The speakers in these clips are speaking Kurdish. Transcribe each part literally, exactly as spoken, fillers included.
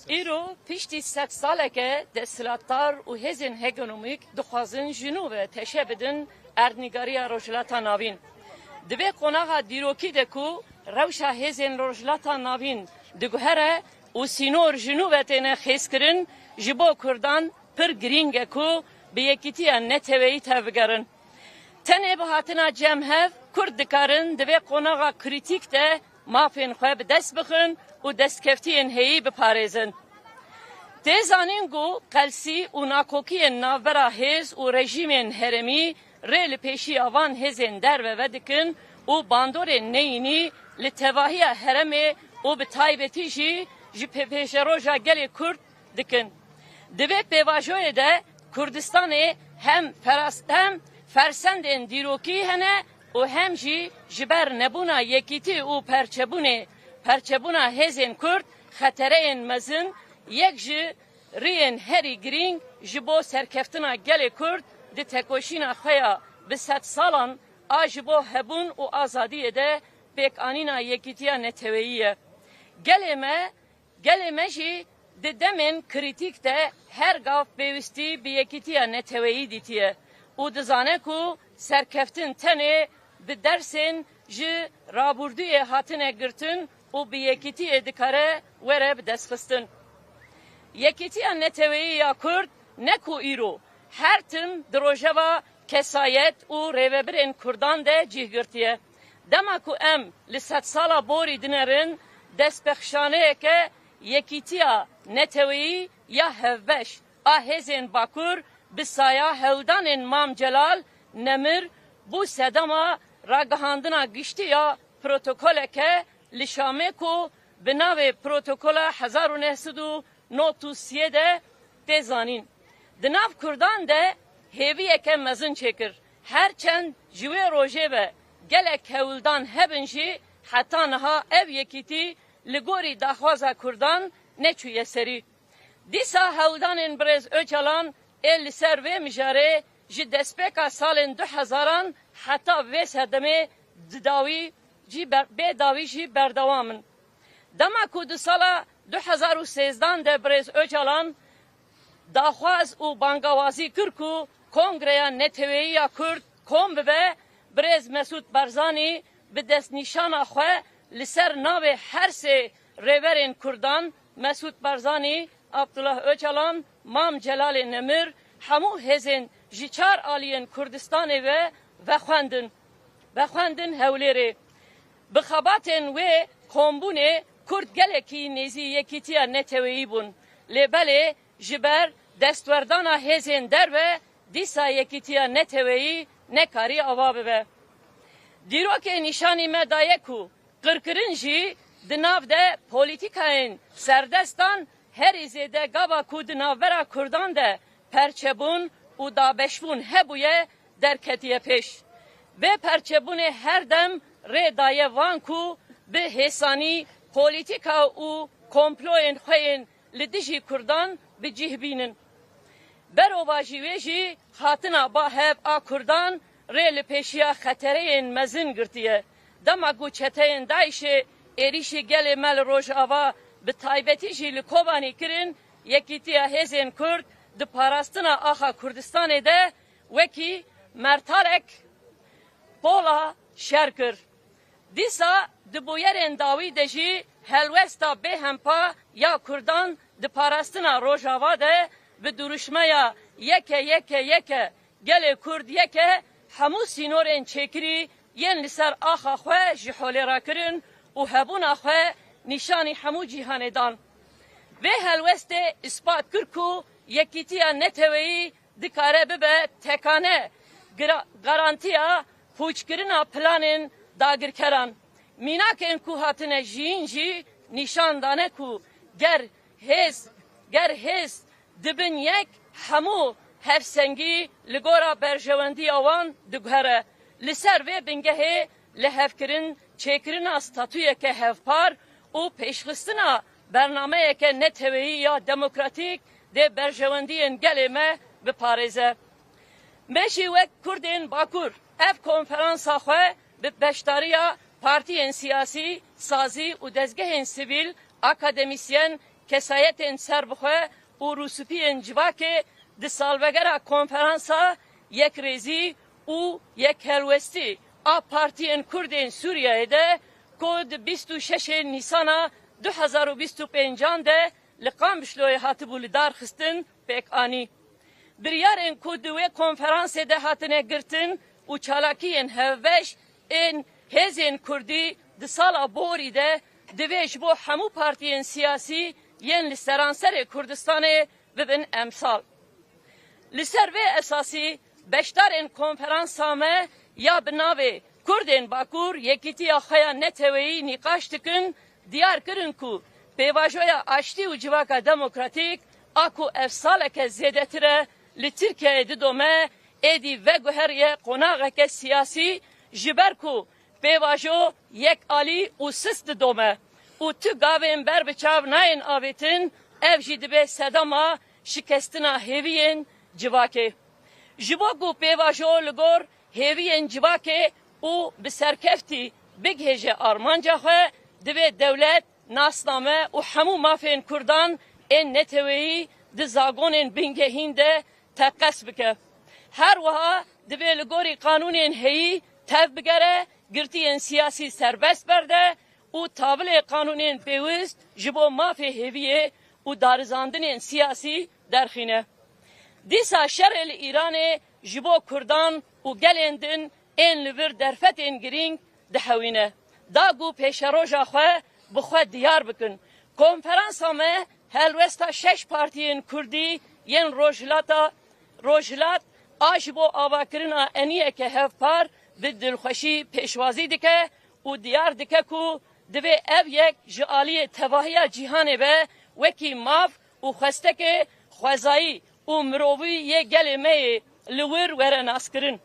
Îro piştî sed saleke desthilatdar û hêzên hegemonîk dixwazin ji nû ve teşe bidin erdnîgariya Rojhilata Navîn. Di vê qonaxa dîrokî de ku rewşa hêzên Rojhilata Navîn diguhere û sînor ji nû ve têne xêzkirin, ji bo Kurdan pir girîng e ku bi yekîtiya neteweyî tevbigerin. Tenê bi hatina cem hev Kurd dikarin di vê qonaxa krîtîk de mafên xwe bi dest bixin û destkeftiyên heyî biparêzin. Tê zanîn ku qelsî û nakokiyên navbera hêz û rejîmên herêmî rê li pêşiya van hêzên derve vedikin û bandorên neyînî li tevahiya herêmê û bi taybetî jî ji pê-, pêşeroja gelê Kurd dikin. Di vê pêvajoyê de Kurdistanê hem feras-, hem fersendên dîrokî hene û hem jî ji ber nebûna yekîtî û perçebûnê, perçebûna hêzên Kurd xetereyên mezin, yek ji riyên herî girîng ji bo serkeftina gelê Kurd di tekoşîna xwe ya bi sed salan a ji bo hebûn û azadiyê de pêkanîna yekîtiya neteweyî ye. Gelê me, gelê me jî di demên krîtîk de her gav pêwîstî bi yekîtiya neteweyî dîtiye û dizane ku serkeftin tenê bi dersên ji rabûrdûyê hatine girtin û bi yekîtiyê dikare were bidestxistin. Yekîtiya neteweyî ya Kurd ne ku îro, her tim di rojeva kesayet û rêvebirên Kurdan de cih girtiye. Dema ku em li sedsala borî dinerin, destpêxşaneyeke yekîtiya neteweyî ya hevbeş a hêzên Bakur bi saya hewldanên Mam Celal Nemir bû sedema ragihandina giştî ya protokoleke li Şamê ku bi navê Protokola hezar û neh sed û nod û sê de tê zanîn. Di nav Kurdan de hêviyeke mezin çêkir. Her çend ji wê rojê ve gelek hewldan hebin jî, heta niha ev yekîtî li gorî daxwaza Kurdan neçûye serî. Dîsa hewldanên birêz Ocalan ê li ser vê mijarê ji destpêka salên du hezaran heta vê sedemê di dawî jî ber-, bê dawî jî berdewam in. Dema ku di sala du hezar û sêzdan de birêz Ocalan daxwaz û bangawazî kir ku Kongreya Neteweyî ya Kurd kom bibe, birêz Mesûd Barzanî bi destnîşana xwe li ser navê her sê rêberên Kurdan, Mesûd Barzanî, Abdullah Ocalan, Mam Celalê Nemir, hemû hêzên ji çar aliyên Kurdistanê ve vexwendin, vexwendin Hewlêrê. Bi xebatên wê kombûnê Kurd gelekî nêzî yekîtiya neteweyî bûn. Lê belê ji ber destwerdana hêzên derve dîsa yekîtiya neteweyî nekarî ava bibe. Dîrokê nîşanî me daye ku qirkirin jî di nav de polîtîkayên serdestan herî zêde gava ku di navbera Kurdan de perçebûn û dabeşbûn hebûye, derketiye pêş. Vê perçebûnê her dem rê daye van ku bi hêsanî polîtîka û komployên xwe yên li dijî Kurdan bi cih bînin. Berovajî wê jî hatina ba hev a Kurdan rê li pêşiya xetereyên mezin girtiye. Dema ku çeteyên DAIŞê êrîşî gelê me li Rojava, bi taybetî jî li Kobanî kirin, yekîtiya hêzên Kurd di parastina axa Kurdistanê de wekî mertalek pola şer kir. Dîsa di bûyerên dawî de jî helwesta bêhempa ya Kurdan di parastina Rojava de bi duruşmeya yeke yeke yeke gelê Kurd yeke hemû sînorên çêkirî yên li ser axa xwe ji holê rakirin û hebûna xwe nîşanî hemû cîhanê dan. Vê helwestê îspat kir ku yekîtiya neteweyî dikare bibe tekane gira-, garantiya pûçkirina planên dagirkeran. Mînakên ku hatine jiyîn jî nîşan dane ku ger hêz, ger hêz dibin yek, hemû hevsengî li gora berjewendiya wan diguhere. Li ser vê bingehê lihevkirin, çêkirina statuyeke hevpar û pêşxistina bernameyeke neteweyî ya demokratîk dê berjewendiyên gelê me biparêze. Me jî wek Kurdên Bakur ev konferansa xwe bi beşdariya partiyên siyasî, sazî û dezgehên sivîl, akademîsyen, Kesayetên serbixwe û rûspiyên civakê di salvegera Konferansa Yekrêzî û Yekhelwestî a Partiyên Kurdên Sûriyeyê de ku di bîst û şeşê Nîsana du hezar û bîst û pêncan de li Qamişloyê hatibû lidarxistin pêk anî. Biryarên ku di wê konferansê de hatine girtin û çalakiyên hevbeş ên hêzên kurdî di sala borî de divê ji bo hemû partiyên siyasî yên li seranserê Kurdistanê bibin emsal. Li ser vê esasî beşdarên konferansa me ya bi navê Kurdên Bakur yekîtiya xwe ya neteweyî nîqaş dikin, diyar kirin ku pêvajoya aştî û civaka demokratîk a ku ev saleke zêdetir e li Tirkiyeyê didome, êdî veguheriye qonaxeke siyasî, ji ber ku pêvajo yekalî û sist didome û tu gavên ber bi çav nayên avêtin, ev jî dibe sedema şikestina hêviyên civakê. Ji bo ku pêvajo li gor hêviyên civakê û bi serkeftî bigihêje armanca xwe, divê dewlet nasname û hemû mafên kurdan ên neteweyî di zagonên bingehîn de teqez bike. Her wiha divê li gorî qanûnên heyî tev bigere, girtiyên siyasî serbest berde û tavilê qanûnên pêwist ji bo mafê hêviyê û darizandinên siyasî derxîne. Dîsa şerê li Îranê ji bo kurdan û gelên din ên li vir derfetên girîng dihewîne. Da ku pêşeroja xwe bi xwe diyar bikin. Konferansa me helwesta şeş partiyên kurdî yên Rojhilata, Rojhilat a ji bo avakirina eniyeke hevpar bi dilxweşî pêşwazî dike û diyar dike ku divê ev yek ji aliyê tevahiya cîhanê be wekî maf û xwestekê xwezayî û mirovî yê gelê me yê li wir were naskirin.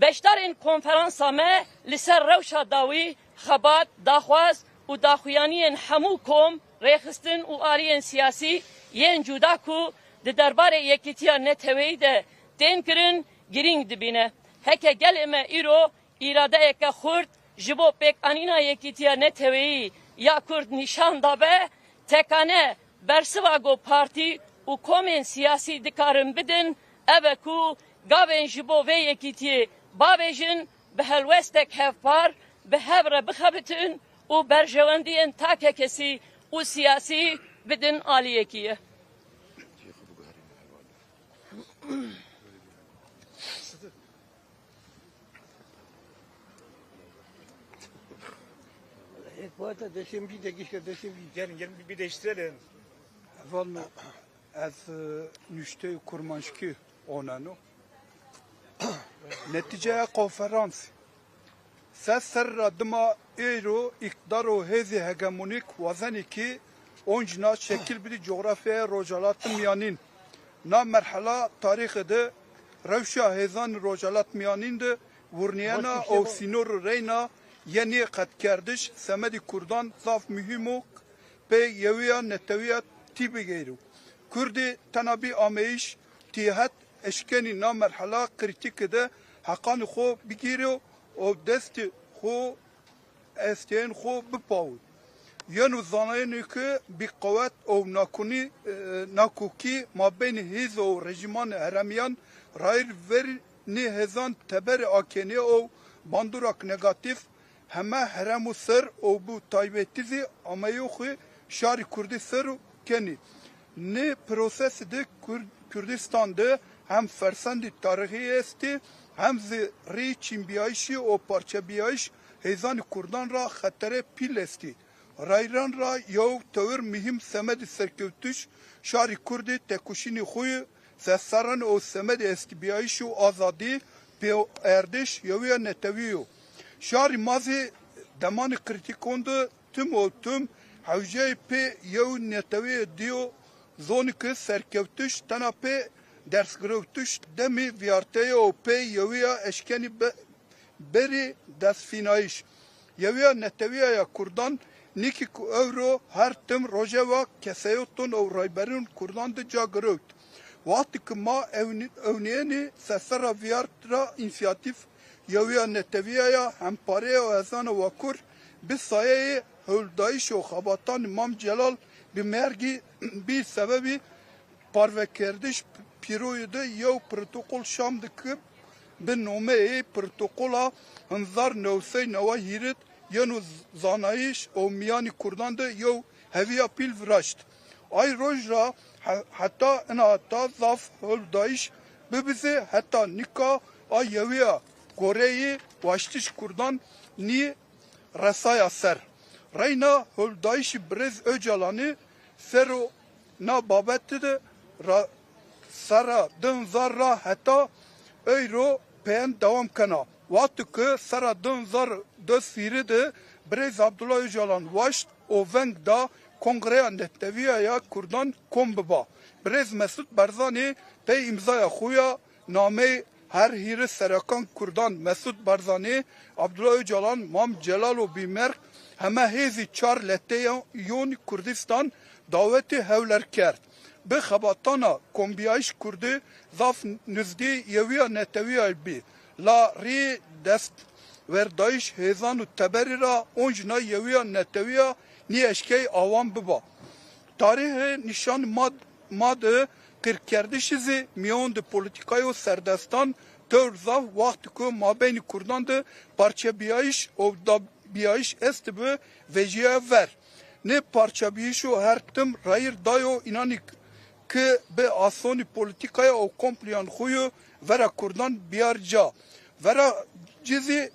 Beşdarên konferansa me li ser rewşa dawî, xebat, daxwaz û daxuyaniyên hemû kom, rêxistin û aliyên siyasî yên cuda ku di derbarê yekîtiya neteweyî de tên kirin, girîng dibîne. Heke gelê me îro îradeyeke xurt ji bo pêkanîna yekîtiya neteweyî ya Kurd nîşan dabe, tekane bersiva ku partî û komên siyasî dikarin bidin, ev e ku gavên ji bo vê yekîtiyê bavêjin, bi helwestek hevpar bi hev re bixebitin û berjewendiyên takekesî û siyasî bidin alî yekî ye. Hep bu arada deşen bir dakika, deşen bir Gelin, gelin, bir, bir değiştirelim. Hevalno, ez, e, nuşteyê kurmanckî oneno. Netîceya konferansê. Sed serra dima êro îqdar û hêzê hegemonîk wazenî kî oncna şekil bidî cografyaya Rojhilatê Miyanîn. Na merhela tarîxê de rewşa hêzan Rojhilat Miyanîn de vurniyena û sînor reyna yenî qetkerdiş semedî kurdan zaf muhîm û pê yewiya netewiya tî bigeyro. Kurdî tena bî ameyîş tî het eşkenî na merhela krîtîke de heqanê xo bigîro û destê xo estiyên xo bipawî. Yeno zanayene ke bîqewet û nakonî, e, nakokî mabeynê hêz û rejîman heremiyan rayîr ver nê hêzan teberê akênê û bandurak negatîf heme heremo ser û bi taybetî zî ameyoxê şarî Kurdî ser û kenî. Nê prosesî de Kur-, Kurdistan de hem fersendî tarîxî estî, hem zî rî çînbîyayîşî û parçebîyayîş hêzanî Kurdan ra xetere pîl estî. Rayîran ra yew tewir muhîm semedî serkewtiş şarî Kurdî tekoşînî xo yê sed serran û semedî estîbîyayîş û azadî pêwerdiş yewiya netewî yo. Şarî ma zî demanî krîtîkon de tim û tim hewceyê pê yew netewîyê dîyo zonî ke serkewtiş tena pê dersgirewtiş demî vîyarteye û pê yewiya eşkenî be-, berî destfînayîş. Yewiya netewîya ya Kurdan nîkî ku ewro her tim rojeva keseyoton û rayberên Kurdan de ca girewt. Wextî ki ma ewn-, ewnîyenî sesera vîyart ra însiyatîf yewiya netewîya ya hemparêya û hezana Wakur bi sayeyê Hewldayîş û xebatanê Mam Celal bi mergî bî sebebî parvekerdiş pîroyê de yew protokol şam dikib bi nomeyê protokola hezar newsey neway hîrit yeno zanayîş û miyanî Kurdan de yew heviya pîl viraşt. Ay roj ra he-, heta inata zaf hewldayîş bibizê heta nika a yewiya goreyê waştiş Kurdan nî resaya ser. Reyna hewldayîşî birêz Ocalanê sero na babetî de ra-, sera di hezar ra heta eyro peyên dewam kena. Wextî ku sera di hezar du sîrî de birêz Abdullah Ocalan waşt û veng da Kongreya Netewîya ya Kurdan kom biba. Birêz Mesûd Barzanî pey îmzaya xwe ya nameyê her hîrê serekan Kurdan Mesûd Barzanî, Abdullah Ocalan, Mam Celal û Bîmerg heme hêzî çar leteyan Kurdistan dawetê hewler kerd. Bi xebatana kombiyayîş Kurdî zaf nizdî yewiya netewîya bî. La rî dest werdayîş hêzan û teberî ra onc na yewiya netewîya nî eşkey awan biba. Tarîxê nîşan ma, ma di qîrkerdişî zî mîyon di polîtîkayê û serdestan tewr zaf wextî ku mabeynî Kurdan di parçebiyayîş û dabiyayîş estibi vejîya ver. Nê parçebiyîşo her tim rayîr dayo înanî ki bi asonî polîtîkaya û kompliyan xwe yo vera Kurdan biyar ca. Vera ci zî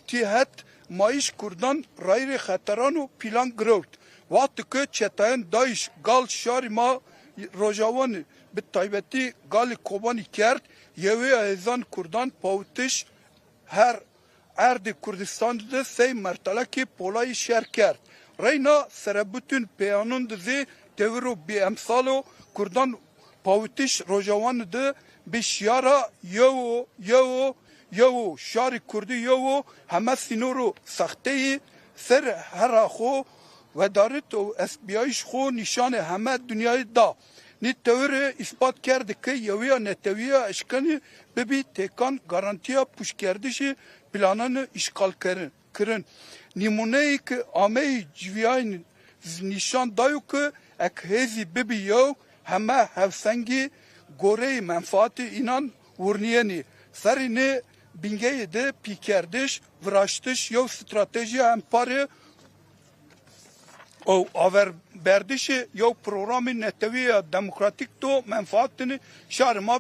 tîhet mayîş Kurdan rayîrê xeteran û pîlan girewt. Wextî ki çetayên DAIŞ gal şarî ma Rojawanî bi taybetî galê Kobanî kerd, yewiya hêzan Kurdan pawitiş her erdê Kurdistan de sey mertelekî polayî şer kerd. Reyna serebitûn peyanon de zî tewiro bîemsalo Kurdan pawitiş Rojawanî de bi şiyara yewo, yewo, yewo, şarî Kurdî yewo, heme sînoro sexteyî ser hera xwe wedarit û estbiyayîş xwe nîşanê heme dinyayê da. Nî tewirê îspat kerd ki yewiya netewî ya eşkenî bibî têkan garantiya pûçkerdişê plananê îşxalkirin. Nîmûneyê ki ameyî civiyayîn nîşan dayo ki ek hêzî bibî yew, heme hevsengî goreyê menfaatê înan wurnîyenî. Serî nê bingeyê de pîkerdiş, viraştiş yew stratejiya hemparê û averberdişê yew programê netewî ya demokratîk do menfaatini şarê ma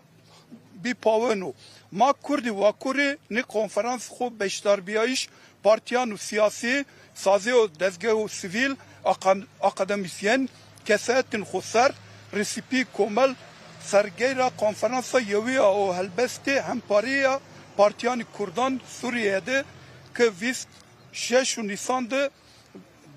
bî paweno. Ma Kurdî Wakurî nê konferans xwe beşdarbiyayîş partiyan û siyasî, sazê û dezgeh û sivîl, akan-, akademîsyen, kesayetên xweser, resîpî komel, sergeyra konferansa yewî ya û helbestê hemparî ya partiyanê Kurdan Sûriyeyê de ki vîst şeş û Nîsan de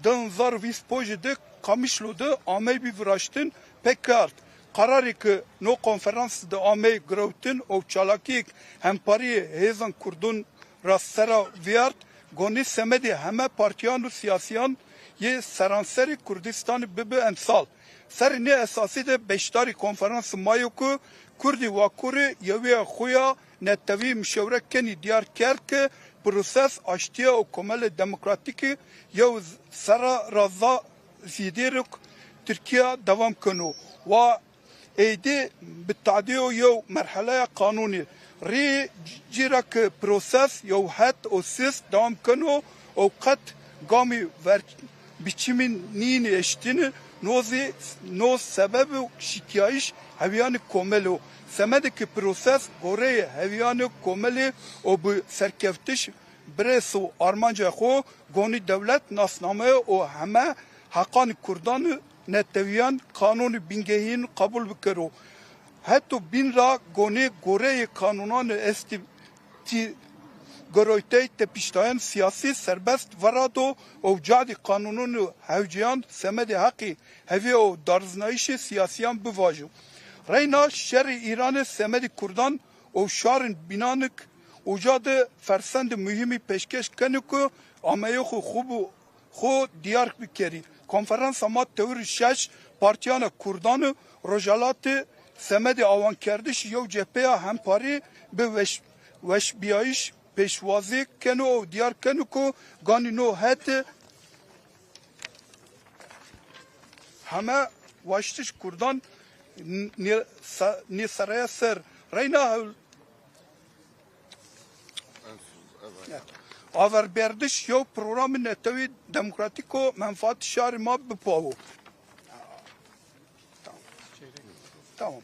di hezar vîst pojê de Qamişlo de amey bî viraştin pê kard. Qerarê ki no konferans de amey girewtin û çalakiyek hempariyê hêzan Kurdon ra sera viyart, gonî semedê heme partiyan û siyasiyan yê seranserê Kurdistanê bibi emsal. Serê nê esasî de beşdarî konferans mayo ku Kurdî Wakurî yewiya xwe ya netewî mişewre kenî diyar kerd ki proses aştiya û komelê demokratîkî yew serra raza zîdêrok Tirkiya dewam keno. Wa êdî bi tadîyo yew merheleya qanûnî rî cîra ki proses yew het û sist dewam keno û qet gamî ver biçimî nînî eştînî, no zî no sebeb û şikiyayîş heviyanê komelê o. Semedê ki proses goreyê heviyanê komelê û bi serkeftiş birês û armanca xwe gonî dewlet nasname û heme heqanê Kurdan û netewiyan qanûnê bingehîn qebûl bikero. Heto bîn ra gonî goreyê qanûnan û estî tî girewteyê tepiştayên siyasî serbest verado û cadî qanûnan û hewceyan semedê heqî hevî û dariznayîşê siyasiyan bivajo. Reyna şerê Îranê semedê Kurdan û şarên bînanik uca de fersendê muhîmî pêşkeş keno ku ameyê xwe xwe bi xwe diyar bikerî. Konferansa ma tewir şeş partiyana Kurdan û Rojhelatê semedê awankerdiş yew cepheya hemparî bi weş-, weşbiyayîş pêşwazî keno û diyar keno ku ganî no het Heme waştiş Kurdan nê-, sa-, nêsereye ser reyna hewl-, averberdiş yew programê netewî demokratîk û menfaat şarê ma bipawo. Tamam. Tamam.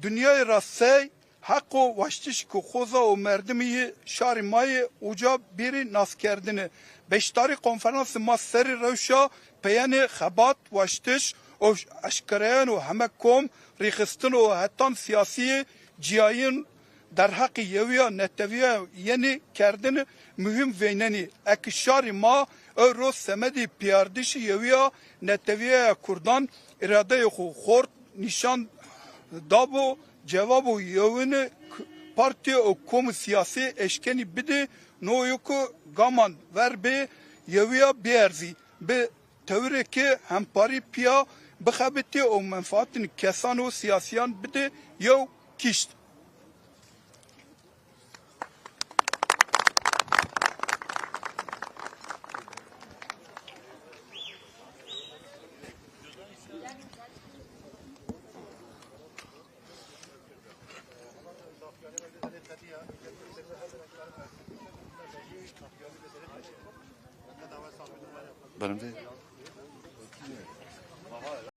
Dinyayê rastey heq û waştiş ku xoza û merdimî yê şarê ma yê uca bêrî naskerdine. Beşdarî konferansê ma serê rewşa peyenê xebat, waştiş û eşkereyan û heme kom rêxistin û hetan siyasî yê ciyayîn derheqê yewiya netewiya yenê kerdin muhîm veynenî. Eke şarê ma ewro semedê piyardişî yewiya netewiya Kurdan îradeyê xwe xort nîşan dabo, cevabo yewine k-, partî û kom siyasî eşkenî bide, no yo ku gaman ver bê yewiya bierzî, bi tewireke hemparî piya bixebitî û menfaatên kesan û siyasiyan bide yew kişt. Benim de.